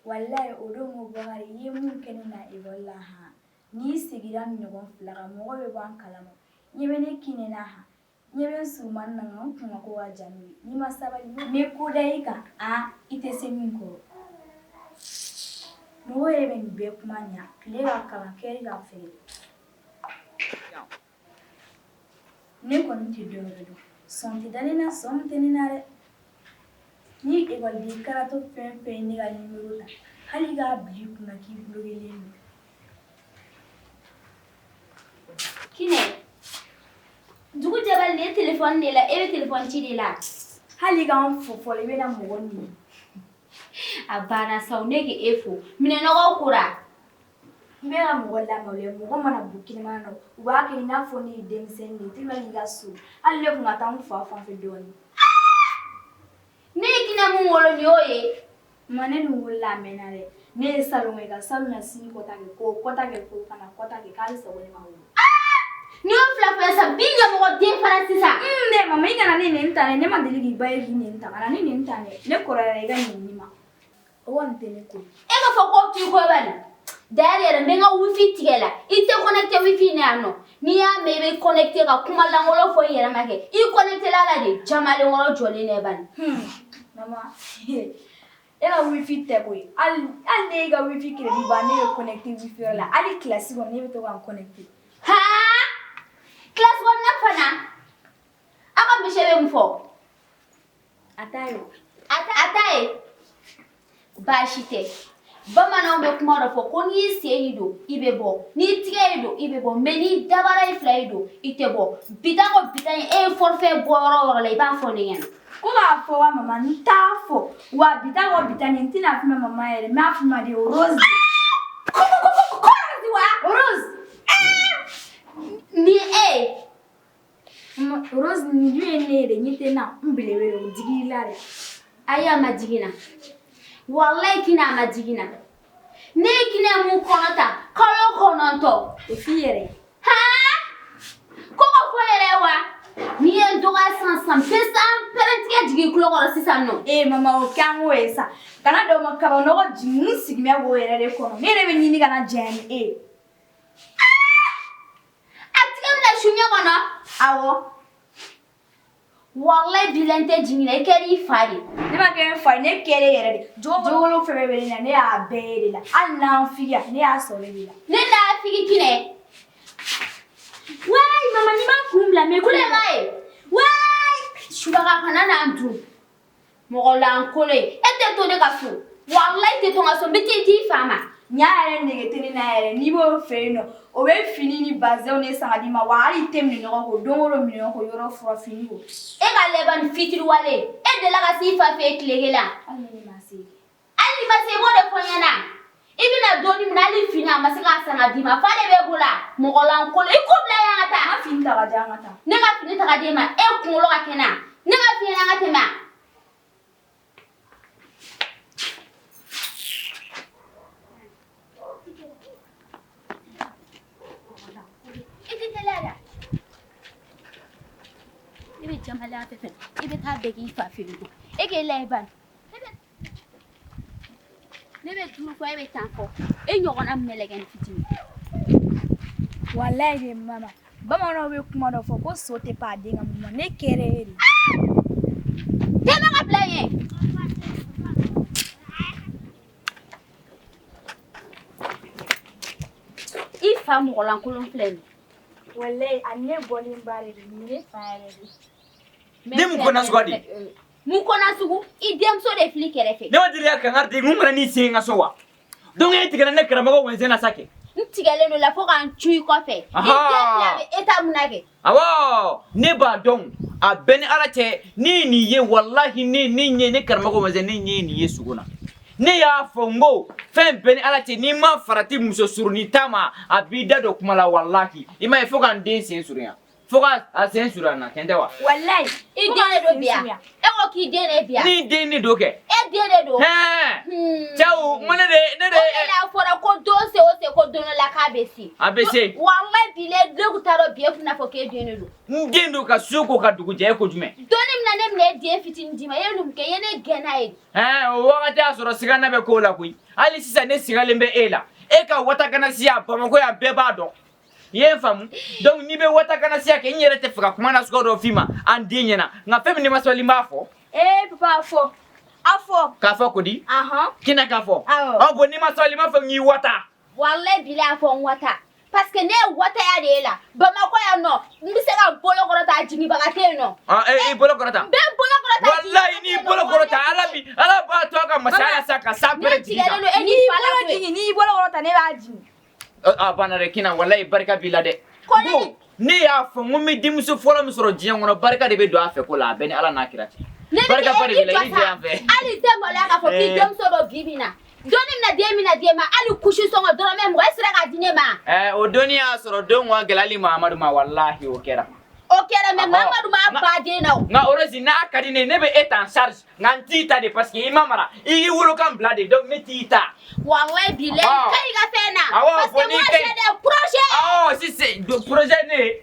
Walayi o don ko Bakari i ye mun kɛ ne na ekɔli la han, n'i seginna nin ɲɔgɔn fila kan mɔgɔ bɛ bɔ an kalama. Ɲɛ bɛ ne kinɛ na han, ɲɛ bɛ n surunmani na nka n kun ka ko ka jan n'o ye. N'i ma sabali n bɛ ko da i kan a i tɛ se min kɔrɔ. Mɔgɔ yɛrɛ bɛ nin bɛɛ kuma ɲa tile ka kalan kɛri ka fɛgɛn. Ne kɔni tɛ dɔ wɛrɛ dɔn sɔn tɛ da ne na sɔn min tɛ ne na dɛ. Ni ekɔliden karatɔ fɛn fɛn ye ne ka nimoro ta hali i k'a bila i kunna k'i bloquelen don. Kinɛ dugu jɛbali nin ye telefɔni de la e bɛ telefɔni ci de la hali i ka n fo fɔlɔ i bɛna mɔgɔ neni. A banna sa ne k'e fo minɛnɔgɔw kora. N bɛ ka mɔgɔ lamaloya mɔgɔ mana bɔ kɛnɛma na u b'a kɛ i n'a fɔ ne ye denmisɛnnin de ye tellement que i ka surun hali ne tun ka taa n fa fan fɛ dɔɔnin. Ne ye kinɛ mun wolo nin y'o ye. Ma ne dun wolola a mɛnna dɛ ne ye salon kɛ ka salon na sini kɔta kɛ k'o kɔta kɛ k'o fana kɔta kɛ k'ale sago ne ma wolo. N'i y'o fila fɔ sisan bi ɲɛmɔgɔ den fana sisan. Ne mama i kana ne nɛni tan dɛ ne ma deli k'i ba ye k'i nɛni tan kana ne nɛni tan dɛ ne kɔrɔyara i ka nɛni ma. O kɔni tɛ ne ko ye. E ka fɔ ko t'i ko bani. D'ailleurs yɛrɛ n bɛ n ka wifi tigɛ la i tɛ connecté wifi na yan nɔ n'i y'a mɛn i bɛ connecté ka kuma lankolon fɔ i yɛrɛ ma kɛ i connecté la la de jamalenkɔrɔ jɔlen dɛ bani. Mama e ka wifi tɛ koyi hali hali ne y'i ka wifi crédit ban ne bɛ connecté wifi yɔrɔ la hali classe kɔnɔ ne bɛ to ka n connecté. Haan classe kɔnɔna fana aw ka monsieur bɛ mun fɔ. A t'a ye. A t'a ye. Baasi tɛ. Bamananw bɛ kuma dɔ fɔ ko n'i y'i sen y'i don i bɛ bɔ n'i tigɛ y'i don i bɛ bɔ mais n'i dabara ye fila y'i don i tɛ bɔ bi ta ko bi ta in e ye forfait bɔ yɔrɔ o yɔrɔ la i b'a fɔ ne ɲɛna. Ko k'a fɔ wa mama n t'a fɔ wa bi ta ko bi ta nin n tɛna f'i ma mama yɛrɛ n b'a f'i ma de Rose. Ko ko ko ko ko Rose wa? Rose. Ni e ye. Rose nin dun ye ne ye dɛ ɲɛ tɛ n na n belebele o digi la dɛ. Ayi a ma digi n na walayi Kinɛ a ma digi n na ne ye Kinɛ mun kɔnɔ ta kalo 9. O f'i yɛrɛ ye. Haan ko k'o fɔ yɛrɛ wa n'i ye n dɔgɔya sisan sisan n bɛ san pɛrɛntigɛ jigin i tulo kɔrɔ sisan nɔ. Ee mama o kɛ an k'o ye sa kana dɔw ma kaba nɔgɔ jigin n sigilen b'o yɛrɛ de kɔnɔ ne yɛrɛ bɛ ɲini ka na janya ni e ye. A tigɛ bɛna su ɲɔgɔn na. Awɔ. Walayi bilayi n tɛ jigin na i kɛra i fa de. Ne ma kɛ n fa ye ne kɛra e yɛrɛ de. Jogolo fɛn fɛn bɛ ne na ne y'a bɛɛ ye de la hali nafigiya ne y'a sɔrɔ e de la. Ne nafigi Kinɛ. Wayi mama n'i ma n kun bila n bɛ kule ba ye. Wayi subaga kana na n dun. Mɔgɔ lankolon ye e tɛ to ne ka so walayi i tɛ to n ka so n bɛ t'i di i fa ma. Ɲa yɛrɛ nege tɛ ne na yɛrɛ n'i b'o fɛ yen nɔ o bɛ fini ni bazɛnw de san ka d'i ma wa hali i tɛ minɛnɔgɔ ko don o don minɛnɔgɔ ko yɔrɔ fura fini ko. E ka laban fitiriwale e delila ka se i fa fɛ yen tile kelen wa? Hali ni ne ma se. Hali n'i ma se i b'o de fɔ n ɲɛna i bɛna donni min na hali fini a ma se k'a san ka d'i ma fa de b'e bolo mɔgɔ lankolon i kun bila yan ka taa. N ka fini ta ka di yan ka taa. Ne ka fini ta ka d'e ma e kunkolo ka kɛnɛ ne ka fini an ka tɛmɛ. I tɛ teliya dɛ. Ne bɛ jamalenya fɛ fɛn i bɛ taa bɛɛ k'i fa fɛ yen e k'e lajɛ bani. Ne bɛ 5 fɔ e bɛ 10 fɔ e ɲɔgɔnna mɛlɛkɛnin fitinin. Walayi de mama bamananw bɛ kuma dɔ fɔ ko so tɛ pan a den ka mun ma ne kɛra e de. Tɛmɛ ka bila yen. I fa mɔgɔlankolon filɛ nin ye. Walayi a ne bɔlen ba de don nin ye ne fa yɛrɛ de ye. Ne mun ko nasugu di? Mun ko nasugu? I denmuso de fili kɛrɛfɛ. Ne ma deli ka kangari di mun kana n'i sen n ka so wa? Donc e tigɛra ne karamɔgɔ wɛnsɛn na sa kɛ. N tigɛlen don la fo ka n cu i kɔfɛ. I den filɛ a bɛ état mun na kɛ. Awɔ ne b'a dɔn a bɛɛ ni Ala cɛ ne ye nin ye walahi ne ne ɲɛ ne karamɔgɔ wɛnsɛn ne ɲɛ ye nin ye sugo na. Ne y'a fɔ n ko fɛn bɛɛ ni Ala cɛ n'i ma farati muso surunnin ta ma a b'i da don kuma la walahi i m'a ye fo ka n den sen surunya. Fo ka a sen surunya na tiɲɛ tɛ wa? Walayi. I den de don bi yan. E ko k'i den de bi yan. N'i den de don kɛ. E den de don. Hɛn. Cɛw n ko ne de ne de. O de la a fɔra ko don se o se ko don dɔ la k'a bɛ se. A bɛ se. Walayi bilayi, ne kun t'a dɔn bi e kun n'a fɔ k'e den de don. N den don ka su ko ka dugu jɛ, e ko jumɛn? Don min na ne bɛna e den fitinin d'i ma, e ye mun kɛ? I ye ne gɛn n'a ye. Ɛɛ, o wagati y'a sɔrɔ sigana bɛ kow la koyi. Hali sisan ne sigalen bɛ e la. E ka watakanasiya Bamakɔ yan, bɛɛ b'a dɔn. I ye n faamu? Donc n'i bɛ watakanasiya kɛ, n yɛrɛ tɛ fɛ ka kuma nasuguya dɔ f'i ma an den ɲɛna, nka fɛn min n'i ma sabali, n b'a fɔ. Ee papa, a fɔ. A fɔ. K'a fɔ ko di? Ahɔn. Kina k'a fɔ. Awɔ. Ɔ bon, n'i ma sabali, n b'a fɔ n k'i wata. Walayi bilayi, a fɔ n wata. Parce que ne ye wataya de ye la. Bamakɔ yan nɔ, n bɛ se ka n bolo kɔrɔta, a jiginbaga tɛ yen nɔ. Ah, e i bolo kɔrɔta. N bɛ n bolo kɔrɔta. Walayi n'i bolo kɔrɔta, Ala bi Ala b'a to a ka masaya la sa ka san Ne pɛrɛ jigin tigɛlen kan. don e N'i ni fa la bolo koyi. jigin, n'i bolo kɔrɔta, ne b'a jigin. A banna dɛ Kina, walayi barika b'i la dɛ. Ko ne Bon, ne y'a fɔ n ko n bɛ denmuso fɔlɔ min sɔrɔ diɲɛ kɔnɔ, barika de bɛ don a fɛ ko la, a bɛɛ ni Ala n'a kira cɛ. Ne bɛ Barika ba de kɛ b'i la, i i jɔ jɔ sa. yan fɛ. Hali i tɛ maloya k'a fɔ k'i Eh. denmuso dɔ bi bi in na. Don min na den bɛna d'e ma, hali kusi sɔngɔ dɔrɔmɛ 20, e sera k'a di ne ma. Ɛɛ, o donni y'a sɔrɔ don ka gɛlɛ hali Mahamadu ma, walahi o kɛra. O kɛra mais Ɔhɔ. Mamadu m'a ba den na o. Nka Orosi, n'a ka di ne ye, ne bɛ e ta en charge, nka n t'i ta de parce que i ma mara, i y'i wolokan bila de, donc ne t'i ta. Walayi bilayi, Ɔhɔ. n ka ɲi ka fɛn na. Awɔ, Parce fo que n'i moi ka ɲi. j'ai des projets. Awɔ, si c'est projet ne ye.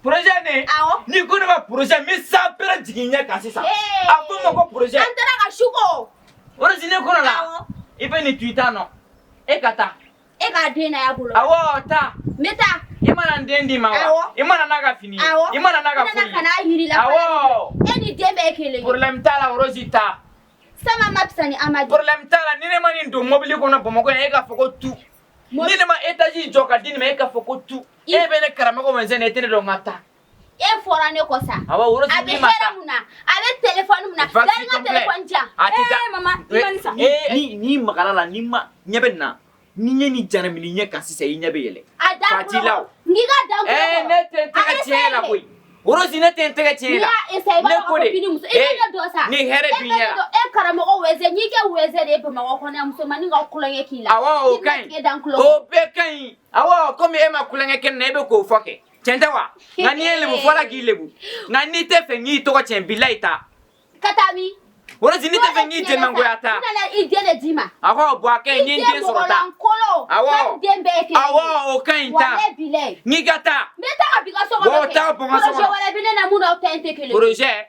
Projet ne. Awɔ. N'i ko ne ma projet, n bɛ sanpɛrɛ jigin i ɲɛ kan sisan. Ee. A fɔ n ma ko projet. An taara ka su ko. Orosi, ne kɔnɔ la. Awɔ. I bɛ nin to i ta nɔ. E ka taa. E k'a den na y'a bolo. Awɔ, taa. N bɛ taa. I mana n den d'i ma wa? Awɔ. I mana n'a ka fini ye? Awɔ. I mana n'a ka N nana foyi ka ye? n'a yir'i la. Awɔ. E ni den bɛɛ ye kelen ye. Problème t'a la Orosi, taa. Sama ma fisa ni Amadu. Problème t'a la, ni ne ma nin don mobili kɔnɔ Bamakɔ yan, e k'a fɔ ko tu. Ni ne ma étage jɔ ka di nin ma, e k'a fɔ ko tu. E bɛ ne karamɔgɔ Wɛnzɛn e tɛ ne dɔn, n ka taa. E fɔra ne kɔ sa. Awɔ, Orosi, A bɛ n'i ma hɛrɛ taa. mun na? A bɛ téléphone mun na? Vaccin Dari n ka complet. téléphone di yan. A tɛ taa. Ee mama, i ma nin san. Ee, ni magara la, ni ma ɲɛ bɛ nin na. Ni ɲɛ ni jaramini ɲɛ kan sisan, i ɲɛ bɛ yɛlɛ. A da Fa t'i la o. N k'i ka da n kulo Ee, kɔrɔ. ne tɛ n tɛgɛ tiɲɛ e la koyi. Orosi, ne tɛ n tɛgɛ tiɲɛ e N'i la. y'a essayé, i b'a Ne dɔn ko k'a fɔ de. k'i ni muso. I bɛ Ee, ne dɔn sa. ni hɛrɛ E b'i bɛ ɲɛ ne la. dɔn. E karamɔgɔ wɛzɛ, n'i kɛ wɛzɛ de ye Bamakɔ kɔnɔ yan, musomanin ka kulonkɛ k'i la. Awɔ, o K'i ka bɛna ɲi. tigɛ da n kulo O kɔrɔ. bɛɛ ka ɲi. Awɔ, komi e ma kulonkɛ kɛ ne na, e bɛ k'o fɔ kɛ. Tiɲɛ tɛ wa? Nka n'i ye lebu fɔ ala k'i lebu. Nka n'i tɛ fɛ n k'i tɔgɔ tiɲɛ, bilayi taa. Ka taa min? Orosi, n'i tɛ fɛ n k'i jɛmangoya, taa. N nana i den de d'i ma. Awɔ, bɔn a ka ɲi, ni n den sɔrɔ taa. Mɔgɔlankolon. Awɔ. K'a ni den bɛɛ ye kelen ye. Awɔ, o ka ɲi, taa. Walayi bilayi. N'i ka taa. N bɛ taa ka b'i ka so kɔnɔ Bon, kɛ. taa bɔ n ka so kɔnɔ. Projet wɛrɛ bɛ ne na mun n'aw ta in tɛ kelen ye.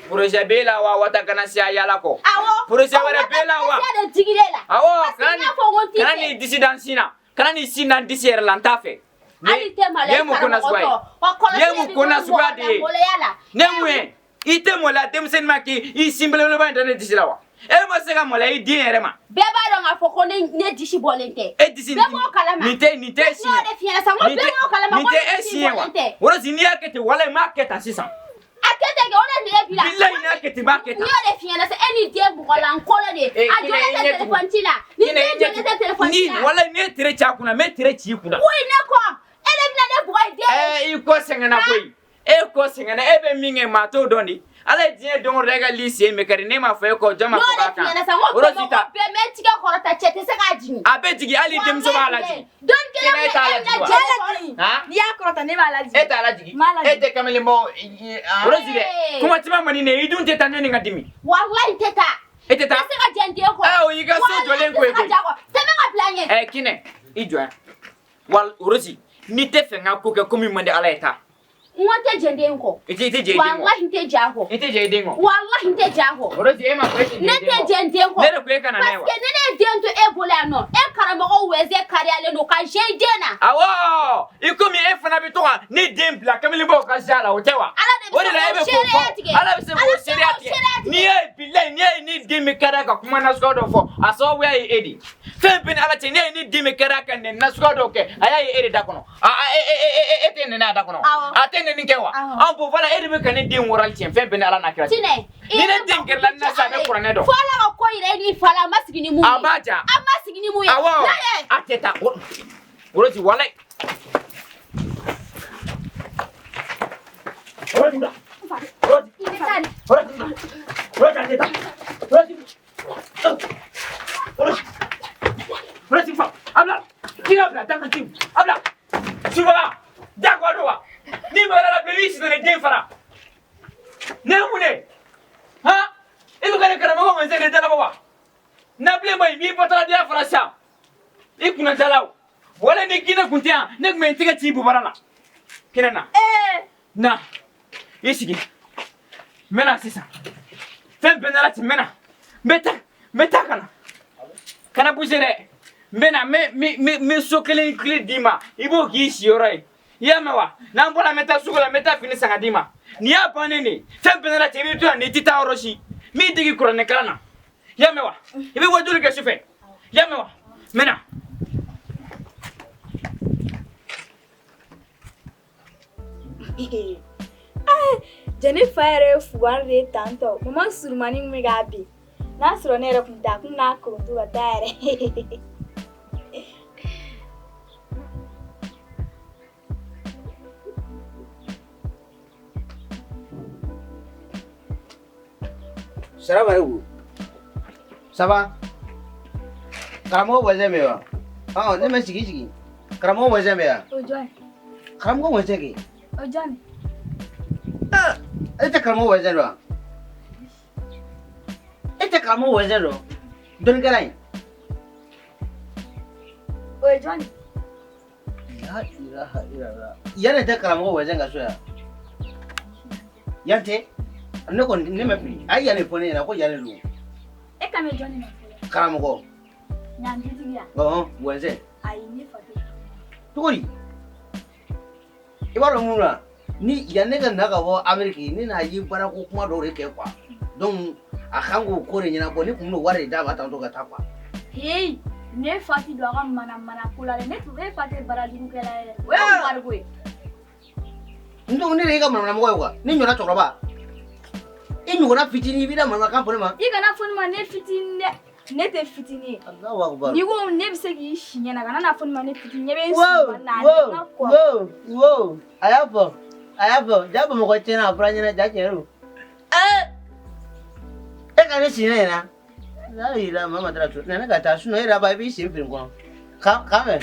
Projet b'e la wa watakanasiya yala kɔ? Awɔ. Projet wɛrɛ b'e la wa? O watakanasiya de digir'e la. Awɔ, Parce que kana n y'a fɔ ko n t'i kana fɛ. n'i disi da n sin na. Kana n'i sin da n disi yɛrɛ la, n t'a fɛ. Hali i tɛ maloya Ne ye mun ko nasuguya ye? karamɔgɔ tɔ. Wa kɔlɔsi Ne ye mun de b'i ko bolo nasuguya de ye? mɔgɔlankolon la. Ne mun ye? I tɛ maloya denmisɛnnin ma k'i sin belebeleba in da ne disi la wa? E ma se ka maloya i den yɛrɛ ma. Bɛɛ b'a dɔn k'a fɔ ko ne disi bɔlen tɛ. E disi Bɛɛ b'o kalama. nin tɛ e si Ne y'o ye. de f'i ɲɛna sisan, n ko Nin bɛɛ tɛ b'o kalama nin ko tɛ ne e disi si ye wa? bɔlen tɛ. Orosi, n'i y'a kɛ ten, walayi n b'a kɛ tan sisan. A kɛ ten kɛ, o de nege b'i la. Bilayi n'i y'a kɛ ten, n b'a kɛ N tan. y'o de f'i ɲɛna sisan, e ni den mɔgɔlankolon de. Eh, A Kine, jɔlen i tɛ ɲɛ tugun. téléphone ci la. Ni Kine, den i ɲɛ jɔlen tɛ tugun. téléphone ci Ni la. walayi n'i ye tere ci a kunna, n bɛ tere ci i kunna. Woyi ne kɔ. E de bɛna ne bugɔ i den. Ɛɛ, i kɔ sɛgɛnna koyi. E kɔ sɛgɛnna, e bɛ min kɛ maa t'o dɔn de. Ala ye diɲɛ don o don e ka li sen bɛ kari, ne m'a fɔ e kɔ, jɔn N m'a y'o fɔ de k'a f'i ɲɛna kan. sisan, n ko Orosi Bamakɔ ta. bɛɛ, n bɛ n tigɛ kɔrɔta, cɛ tɛ se k'a jigin. A bɛ jigin, hali denmuso b'a lajigin. Don kelen Kine, e t'a min e lajigin bɛna wa? jɛ ne kɔ. Han? N'i y'a kɔrɔta, ne b'a lajigin. E t'a lajigin? N b'a lajigin. E tɛ kamalenbɔ. Orosi dɛ, kuma caman man di ne ye, i dun tɛ taa ne ni ka dimi. Walayi n tɛ taa. E tɛ taa? N tɛ se ka jɛ n den kɔ. Ɛ, o y'i ka so Walayi, jɔlen n ko tɛ ye se ka koyi. jɛ a kɔ. Tɛmɛ ka bila n ɲɛ. Ɛ, Kine, i jɔ yan. Wal Orosi, n'i tɛ fɛ n ka ko kɛ ko min man di Ala ye, taa. N ko n tɛ jɛ n den kɔ. I tɛ jɛ i den kɔ. Walahi n tɛ jɛ a kɔ. I tɛ jɛ i den kɔ. Walahi n tɛ jɛ a kɔ. Orosi, e ma fɔ e tɛ jɛ Ne i den tɛ kɔ. jɛ n den kɔ. Ne de ko e ka na n'a ye wa? Parce que ni ne ye den to e bolo yan nɔ, e karamɔgɔ wɛzɛ kariyalen don ka jɛ i den na. Awɔ, i komi e fana bɛ to ka ne den bila kamalenbaw ka ja la, o tɛ wa? Ala de bɛ O de la se e bɛ k'o k'o fɔ. seereya tigɛ. Ala bɛ se k'o Ala bɛ se seereya k'o tigɛ. seereya tigɛ. N'i y'a ye bilayi, n'i y'a ye ni den bɛ kariya ka kuma nasuguya dɔ fɔ, a sababuya ye e de ye. Fɛn bɛɛ ni Ala cɛ, n'i y'a ye ni den bɛ kariya ka nɛni nasuguya dɔw kɛ, a y'a ye e de da kɔnɔ. A a e e e e e tɛ nɛni a da kɔnɔ. Awɔ. A tɛ nɛni kɛ wa? Awɔ. An bon voilà, e de bɛ ka ne den wɔrɔli tiɲɛ, fɛn bɛɛ ni Ala n'a kira cɛ. Tinɛ, i Ni ne ye den gɛrɛla ni na sisan, a bɛ kuranɛ dɔn. Fo Ala ka ko yira e n'i fa la, a ma sigi ni mun ye. A b'a ja. A ma sigi ni mun ye. Awɔ. N'a ye. A tɛ taa. Orosi, walayi. Orosi, wula. Orosi. I bɛ taa ni. Orosi, wula. Orosi, a tɛ taa. Orosi. Orosi. Orosi, fa. A bila. K'i ka bila, da ka ci. A bila. Subaga. Jagoya don wa? N'i magara la bilen, i b'i sitanɛ den fara. Ne ye mun de? Han? I bɛ ka ne karamɔgɔ Wɛnzɛn de dalabɔ wa? Nabilen ma ɲi, n b'i bɔtɔla fara sisan. I kunna jalaw. Wala ni kinɛ kun tɛ yan, ne tun bɛ n tɛgɛ ci bobara la. Kinɛ na. Na. I sigi. N bɛ na sisan. Fɛn bɛɛ nana ten, n bɛ na. N bɛ taa, n bɛ taa ka na. Kana bouger dɛ. N bɛ na, n bɛ so kelen kile d'i ma. I b'o k'i siyɔrɔ ye. I y'a mɛn wa? N'an bɔra n bɛ taa sugu la, n bɛ taa fini san ka d'i ma. Nin y'a bannen de ye. Fɛn bɛɛ nana ten, i bɛ to yan, i tɛ taa yɔrɔ si. N b'i dege kuranɛ kalan na. I y'a mɛn wa? I bɛ wajuli kɛ sufɛ. I y'a mɛn wa? N bɛ na. Jɛnɛ fa yɛrɛ ye fugari de ye tantɔ. Mama surumani min bɛ k'a bin. N'a sɔrɔ ne yɛrɛ kun tɛ, a kun n'a koronto ka taa yɛrɛ. Salam alaikum. Ça va? Karamɔgɔ voisin bɛ wa? Ɔn, ne ma sigi sigi. Karamɔgɔ voisin bɛ yan? O jɔn ye? Karamɔgɔ voisin kɛ? O jɔn ye? Ah, e tɛ karamɔgɔ voisin dɔn wa? E tɛ karamɔgɔ voisin dɔn? Dɔnnikɛla in. O ye jɔn ye? La ilaha illallah. Yan de tɛ karamɔgɔ voisin ka so yan? Yan tɛ? Ne kɔni ne ma fili. A ye yan de fɔ ne ɲɛna ko yan de don. E kan bɛ jɔn de ma fɔlɔ? Karamɔgɔ. Ɲantitigi ya? Ɔhɔn, voisin. Ayi, ne fa tɛ. Cogo di? I b'a dɔn mun na? Ni yan ne ka na ka bɔ Amérique, ne n'a ye baarako kuma dɔw de kɛ quoi. Donc a kan k'o ko de ɲɛnabɔ, ne kun bɛn'o wari de d'a ma tantôt ka taa quoi. Heyi, ne fa ti don a ka mana mana ko la dɛ. Ne fa tɛ baarajugukɛla ye dɛ. O ye wariko ye. Donc ne de y'i ka manamanamɔgɔ ye quoi. Ne ɲɔgɔnna cɛkɔrɔba. I ɲɔgɔnna fitinin i b'i da manamanakan fɔ ne ma. I kana fɔ ne ma ne fitinin dɛ. Ne tɛ fitinin ye. Alahu akubar. N'i ko ne bɛ se k'i si ɲɛna, kana n'a fɔ ne ma ne fitinin. Ɲɛ bɛ n Wo si na wo ne ka kɔrɔ. wo wo a y'a fɔ a y'a fɔ ja Bamakɔ tiɲɛna a fɔra n ɲɛna ja tiɲɛ don. Ɛɛ e ka ne si ne ɲɛna. La ilaha Muhammadu rasul. Na ne ka taa sinon e yɛrɛ b'a i b'i sen fili n kɔnɔ. K'an bɛn.